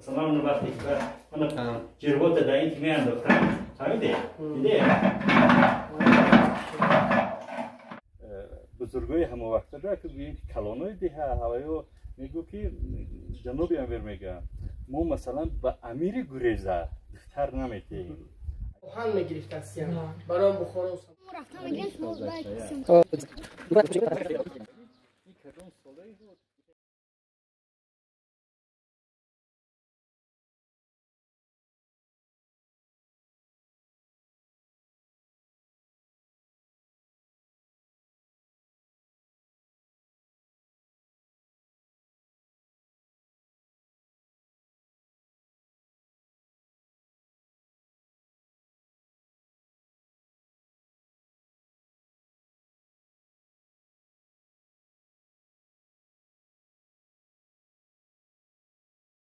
Масалан, он вақте ки ман ҷирбота дар ин ки меандохтам, фаҳмиде? Диде? Бузургои ҳамон вақта ки гӯем ки калонои деҳа ҳаваё мегӯ ки ҷаноби амир мега мо масалан ба амири гуреза духтар наметиҳем. Оҳан мегирифтастиям барои Бухоро.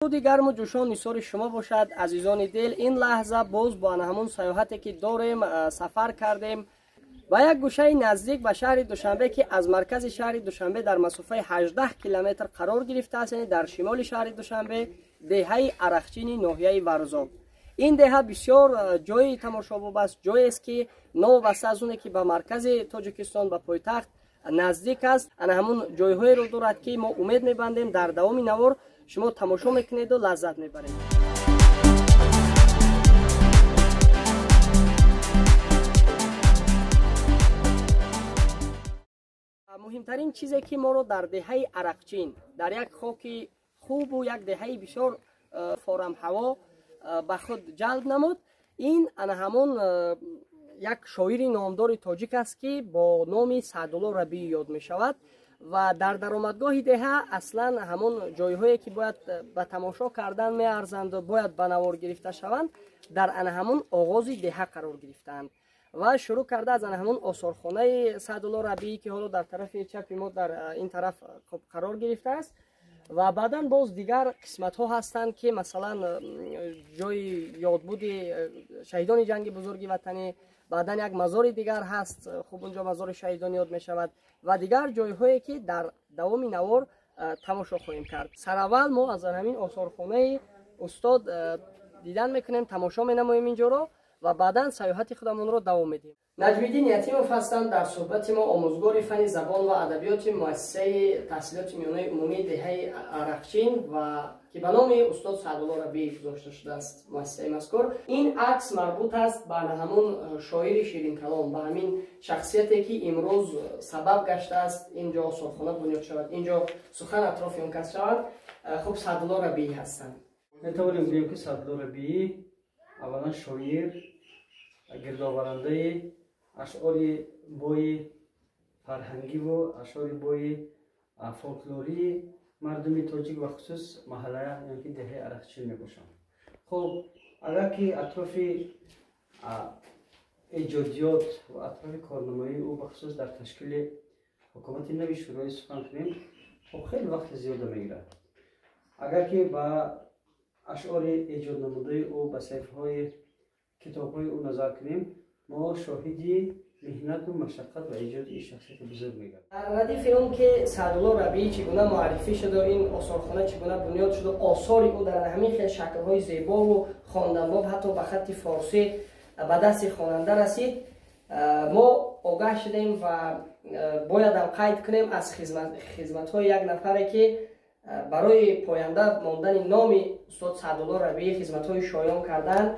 Руди гарму ҷӯшон нисори шумо бошад, азизони дил. Ин лаҳза боз бо ҳамон саёҳате ки дорем сафар кардем ба як гӯшаи наздик ба шаҳри Душанбе, ки аз маркази шаҳри Душанбе дар масофаи 18 километр қарор гирифтааст, яъне дар шимоли шаҳри Душанбе, деҳаи Арақчини ноҳияи Варзоб. Ин деҳа бисёр ҷои тамошобоб аст, ҷоест ки новобаста аз оне ки ба маркази Тоҷикистон, ба пойтахт наздик аст, ана ҳамон ҷойҳоеро дорад ки мо умед мебандем дар давоми навор шумо тамошо мекунеду лаззат мебаред. Муҳимтарин чизе ки моро дар деҳаи Арақчин, дар як хоки хубу як деҳаи бисёр форамҳаво ба худ ҷалб намуд, ин ана ҳамон як шоири номдори тоҷик аст ки бо номи Саъдулло Рабиӣ ёд мешавад ва дар даромадгоҳи деҳа аслан ҳамон ҷойҳое ки бояд ба тамошо кардан меарзанду бояд ба навор гирифта шаванд, дар ана ҳамон оғози деҳа қарор гирифтаанд ва шурӯъ карда аз ана ҳамон осорхонаи Саъдулло Рабиӣ, ки ҳоло дар тарафи чапи мо дар ин тараф қарор гирифтааст, ва баъдан боз дигар қисматҳо ҳастанд ки масалан ҷои ёдбуди шаҳидони ҷанги бузурги ватанӣ, баъдан як мазори дигар ҳаст, хуб унҷо мазори шаҳидон ёд мешавад ва дигар ҷойҳое ки дар давоми навор тамошо хоҳем кард. Сараввал мо аз ҳамин осорхонаи устод дидан мекунем, тамошо менамоем инҷоро ва баъдан саёҳати худамонро давом медиҳем. Наҷмиддин Ятимов ҳастанд дар суҳбати мо, омӯзгори фанни забон ва адабиёти муассисаи таҳсилоти миёнаи умумии деҳаи Арақчин ва ки ба номи устод Саъдулло Рабиӣ гузошта шудааст муассисаи мазкур. Ин акс марбут аст ба ҳамон шоири ширинкалом, ба ҳамин шахсияте ки имрӯз сабаб гаштааст инҷо осорхона бунёд шавад, инҷо сухан атрофи он кас шавад. Хуб, Саъдулло Рабиӣ ҳастанд. Метавонем гӯем ки Саъдулло Рабиӣ аввалан шоир, гирдоварандаи ашъори бои фарҳангиву ашъори бои фолклории мардуми тоҷик ва хусус маҳалла ё ки деҳаи Арақчин мебошанд. Хуб, агар ки атрофи эҷодиёт ва атрофи корнамоии ӯ бахусус дар ташкили ҳукумати нави шӯроӣ сухан кунем, хуб хеле вақти зиёда мегирад. Агар ки ба ашъори эҷоднамудаи ӯ, ба саҳифаҳои китобҳои ӯ назар кунем, мо шоҳиди меҳнату машаққат ва эҷоди ин шахсияти бузург мегардем. Дар радифи он ки Саъдулло Рабиӣ чӣ гуна муаррифӣ шуду ин осорхона чӣ гуна бунёд шуду осори ӯ дар ҳамин хел шаклҳои зебову хонданбоб ҳатто ба хатти форсӣ ба дасти хонанда расид, мо огаҳ шудем ва боядам қайд кунем аз хизматҳои як нафаре ки барои поянда мондани номи устод Саъдулло Рабиӣ хизматҳои шоён карданд.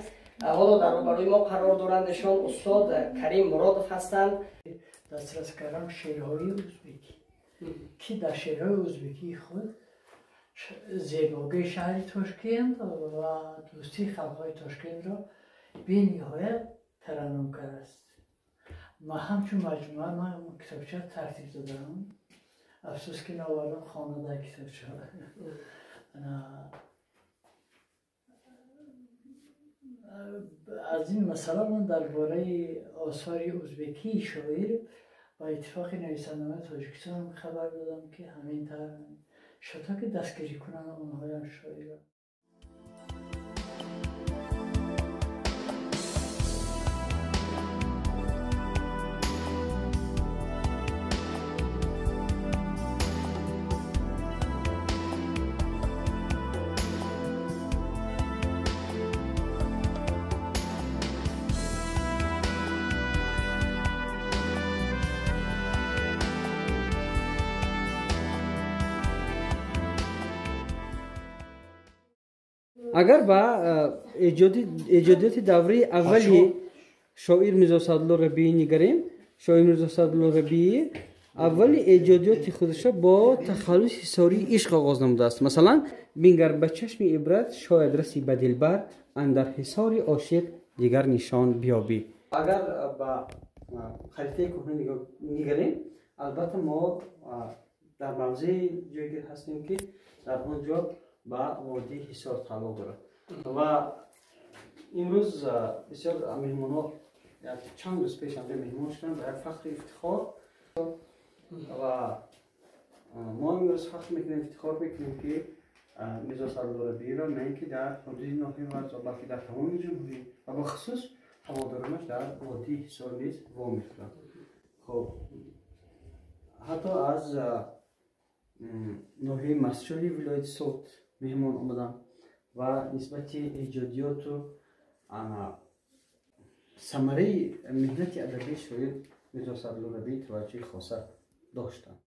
Ҳоло дар рӯбарӯи мо қарор доранд нишон устод Карим Муродов ҳастанд. Дастрас кардам шеърҳои ӯзбекӣ, ки дар шеърҳои ӯзбекии худ зебогии шаҳри Тошкент ва дӯстии халқҳои Тошкентро бениҳоят тараннум кардааст. Ман ҳамчун маҷмӯа ман китобча тартиб додам. Афсӯс ки наовардам хона дар китобча. Аз ин масъала ман дар бораи осори ӯзбекии шоир ба иттифоқи нависандагони Тоҷикистон хабар додам, ки ҳамин тавр шуд, ки дастгирӣ кунанд онҳоям шоирро. Агар ба эҷодиёти давраи аввали шоир Мирзо Саъдулло Рабиӣ нигарем, шоир Мирзо Саъдулло Рабиӣ аввали эҷодиёти худашро бо тахаллуси ҳисории ишқ оғоз намудааст. Масалан, бингар ба чашми ибрат, шояд раси ба дилбар, андар ҳисори ошиқ дигар нишон биёбӣ. Агар ба харитаи кӯҳна нигарем, албатта мо дар мавзеи ҷойгир ҳастем, ки дар он ҷо ба водии Ҳисор тааллуқ дорад. Ва имрӯз бисёр меҳмонҳо чанд рӯз пеш ҳамҷо меҳмон шуданд ба як фахру ифтихор, ва мо имрӯз фахр мекунем, ифтихор мекунем, ки Мирзо Саъдулло Рабииро на ин ки дар ҳудуди ноҳияи Варзоб, балки дар тамоми ҷумҳурӣ ва бахусус ҳаводоронаш дар водии Ҳисор низ вомехӯранд. Хоб, ҳатто аз ноҳияи Мастчоҳи вилояти Суғд меҳмон омаданд ва нисбати эҷодиёту самараи меҳнати адабии шоир Мирзо Саъдулло Рабиӣ таваҷҷӯҳи хоса доштанд.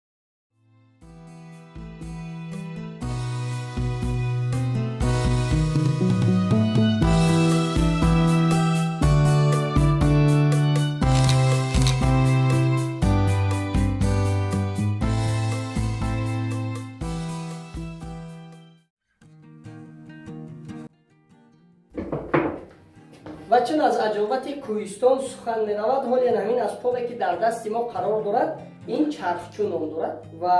Ва чун аз аҷобати кӯҳистон сухан меравад, ҳоле ҳамин асбобе ки дар дасти мо қарор дорад, ин чархчӯ ном дорад ва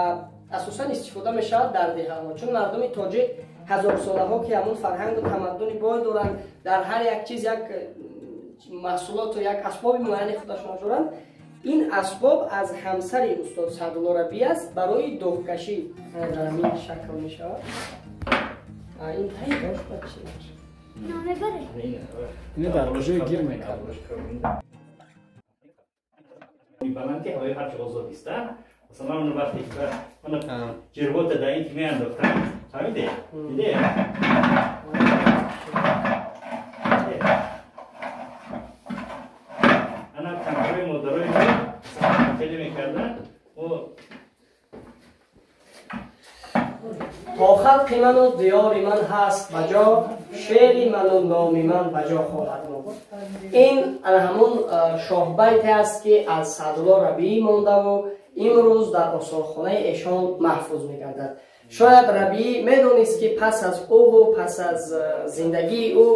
асосан истифода мешавад дар деҳаҳо, чун мардуми тоҷик ҳазорсолаҳо ки ҳамун фарҳангу тамаддуни бой доранд, дар ҳар як чиз як маҳсулоту як асбоби муайяни худашон доранд. Ин асбоб аз ҳамсари устод Саъдулло Рабиӣ аст, барои доғкашӣ дар ҳамин шакл мешавад. Ин таи дошт ба чи? Ино дар куҷое гир мекард? Баланди ҳавои ҳарчи озод ист, масалан, он вақте ки ҷирбота дар ин ки меандохтам, фаҳмиде? Диде? Ана кампирои модарои мо хеле мекарданд. То халқи ману диёри ман ҳаст ба ҷо, шеъри ману номи ман ба ҷо хоҳад монд. Ин ҳамун шоҳбайте аст, ки аз Саъдулло Рабиӣ мондаву имрӯз дар осорхонаи эшон маҳфуз мегардад. Шояд Рабиӣ медонист, ки пас аз ӯву пас аз зиндагии ӯ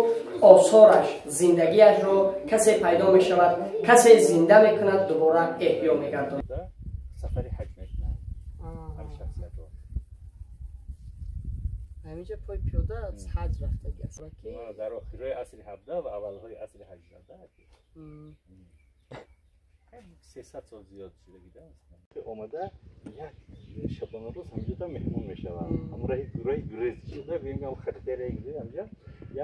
осораш, зиндагиашро касе пайдо мешавад, касе зинда мекунад, дубора эҳё мегардонад. Сафари ҳаҷ мекунад ҳамин шахсиятро. Ҳаминҷа пой пиёда аз ҳаҷ рафтагӣ аст. Дар охирҳои асри 17 ва аввалҳои асри 18 300 сол зиёд шудагида омада як шабонарӯз ҳамҷода меҳмон мешавад. Ҳамон раҳи гурез шуда гӯем, ҳам харитаи раҳи гурез ҳамҷа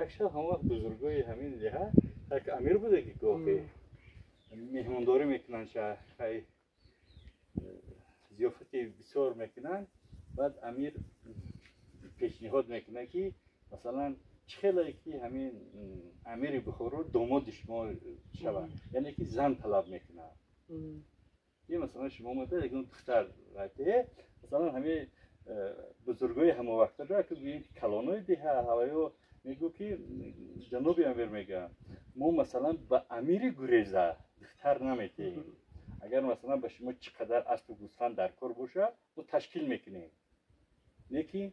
як шаб ҳамон вақт бузургои ҳамин деҳа як амир буда, ки гоҳе меҳмондорӣ мекунанд, хай зиёфати бисёр мекунанд. Баъд амир пешниҳод мекунад, ки масалан чӣ хеле ки ҳамин амири Бухоро домоди шумо шавад, яъне ки зан талаб мекунад. И масалан шумо омада ягон духтар, масалан ҳамин бузургои ҳамовақтаро ки гӯем ки калонои деҳа ҳаваё мегӯ, ки ҷаноби амир мегӯяд, мо масалан ба амири гуреза духтар наметиҳем. Агар масалан ба шумо чӣ қадар аспу гӯсфанд дар кор бошад, мо ташкил мекунем, лекин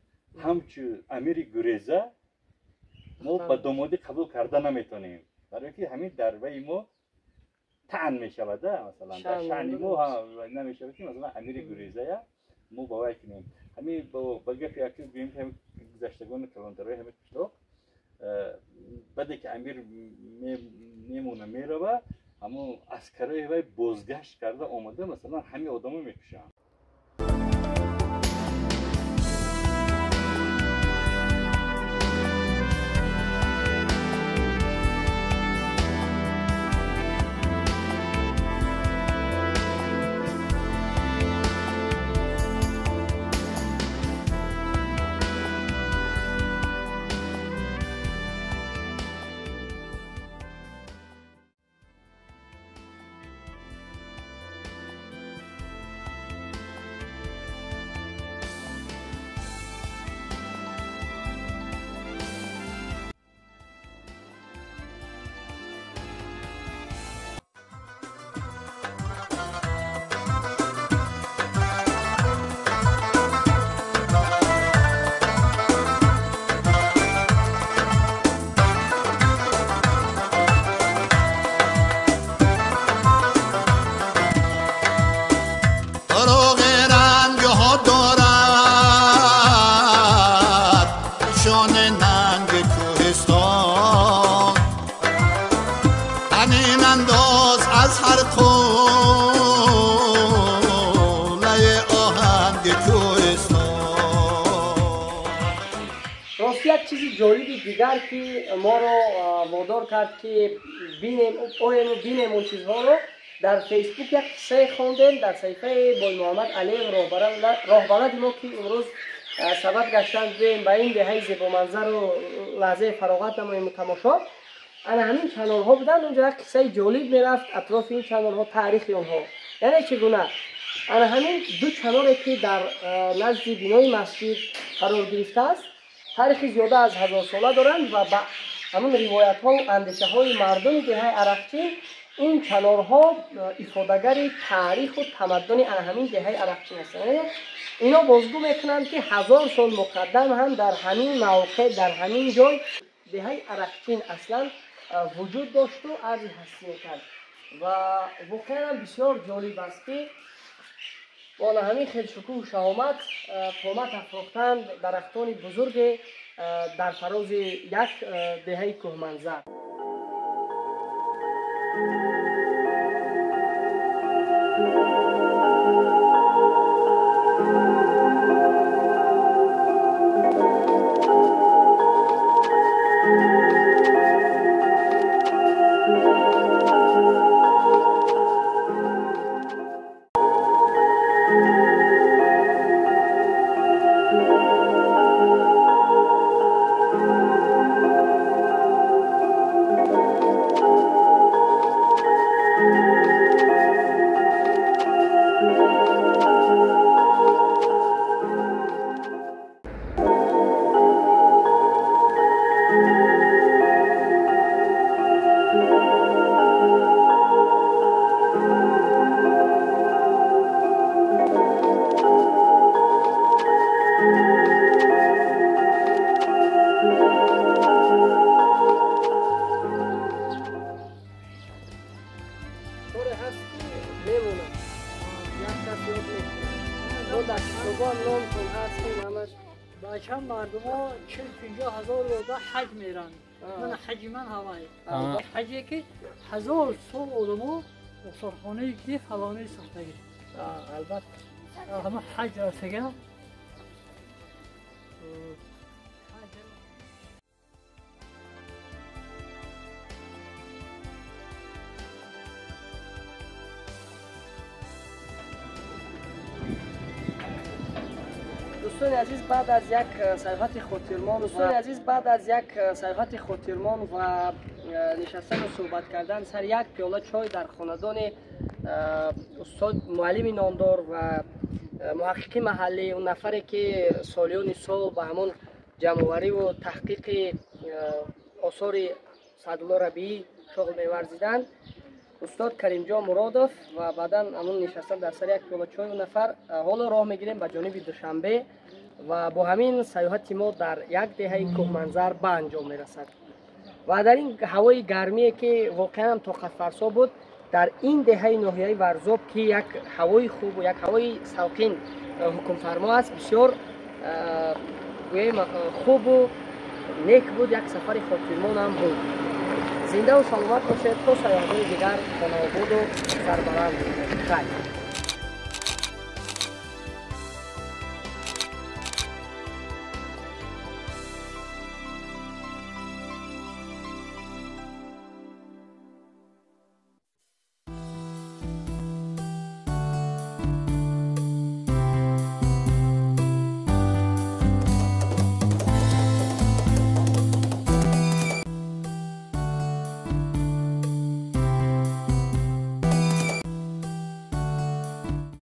ҳамчун амири гуреза мо ба домодӣ қабул карда наметонем, барои ки ҳамин дар ваи мо таън мешавад, масалан дар шаъни мо намешавад, ки масалан амири гурезая мо ба вай кунем. Ҳамин ба гапи яки гӯем, ки ҳамин гузаштагони калондарои ҳамин қишлоқ, баъде ки амир мемона мерава, ҳамон аскарои вай бозгашт карда омада масалан ҳамин одамо мекушанд. Рости як чизи ҷолиби дигар, ки моро водор кард, ки бинем, оему бинем он чизҳоро, дар Фейсбук як қиссае хондем дар саҳифаи Боймуҳаммад Алиев, роҳбалади мо, ки имрӯз сабаб гаштанд биёем ба ин деҳаи зебоманзару лаҳзаи фароғат намоему тамошо. Ана ҳамин чанорҳо буданд. Унҷо як қиссаи ҷолиб мерафт атрофи ин чанорҳо, таърихи онҳо, яъне чӣ гуна ана ҳамин ду чаноре, ки дар назди бинои масҷид қарор гирифтааст, таърихи зиёда аз ҳазорсола доранд ва ба ҳамун ривоятҳову андешаҳои мардуми деҳаи Арақчин ин чанорҳо ифодагари таъриху тамаддуни ана ҳамин деҳаи Арақчин ҳастанд. Яъне ино бозгӯ мекунанд, ки 1000 сол муқаддам ҳам дар ҳамин мавқеъ, дар ҳамин ҷой деҳаи Арақчин аслан вуҷуд дошту арзи ҳастӣ мекард. Ва воқеан бисёр ҷолиб аст, ки бо ана ҳамин хел шукӯҳу шаҳомат қомат афрохтанд дарахтони бузурге дар фарози як деҳаи кӯҳманзар. Коре ҳаст, ки мемонад, як кас ёд мекунад. Мо дар китобҳо номтон ҳаст, ҳамаш. Бача, мардумо 40-50 ҳазор ода ҳаҷ меранд. Ман ҳаҷи ман ҳавай ҳаҷе, ки 1000 сол одамо осорхонае, ки фалонӣ сохтагӣ. Албатта. Ҳама ҳаҷ рафтага. Дӯстони азиз, баъд аз як саёҳати хотирмон, дӯстони азиз, баъд аз як саёҳати хотирмон ва нишастану суҳбат кардан сари як пиёла чой дар хонадони устод, муаллими номдор ва муҳаққиқи маҳаллӣ, он нафаре, ки солиёни сол ба ҳамон ҷамъовариву таҳқиқи осори Саъдулло Рабиӣ шуғл меварзиданд, устод Каримҷон Муродов, ва баъдан ҳамун нишастан дар сари як пиёла чой, он нафар, ҳоло роҳ мегирем ба ҷониби Душанбе ва бо ҳамин саёҳати мо дар як деҳаи кӯҳманзар ба анҷом мерасад. Ва дар ин ҳавои гармие, ки воқеан тоқатфарсо буд, дар ин деҳаи ноҳияи Варзоб, ки як ҳавои хубу як ҳавои салқин ҳукмфармо аст, бисёр гӯем хубу нек буд, як сафари хотирмонам буд. Зиндаву саломат бошед то саёҳатҳои дигар, хонаободу сарбаланд. Хайр.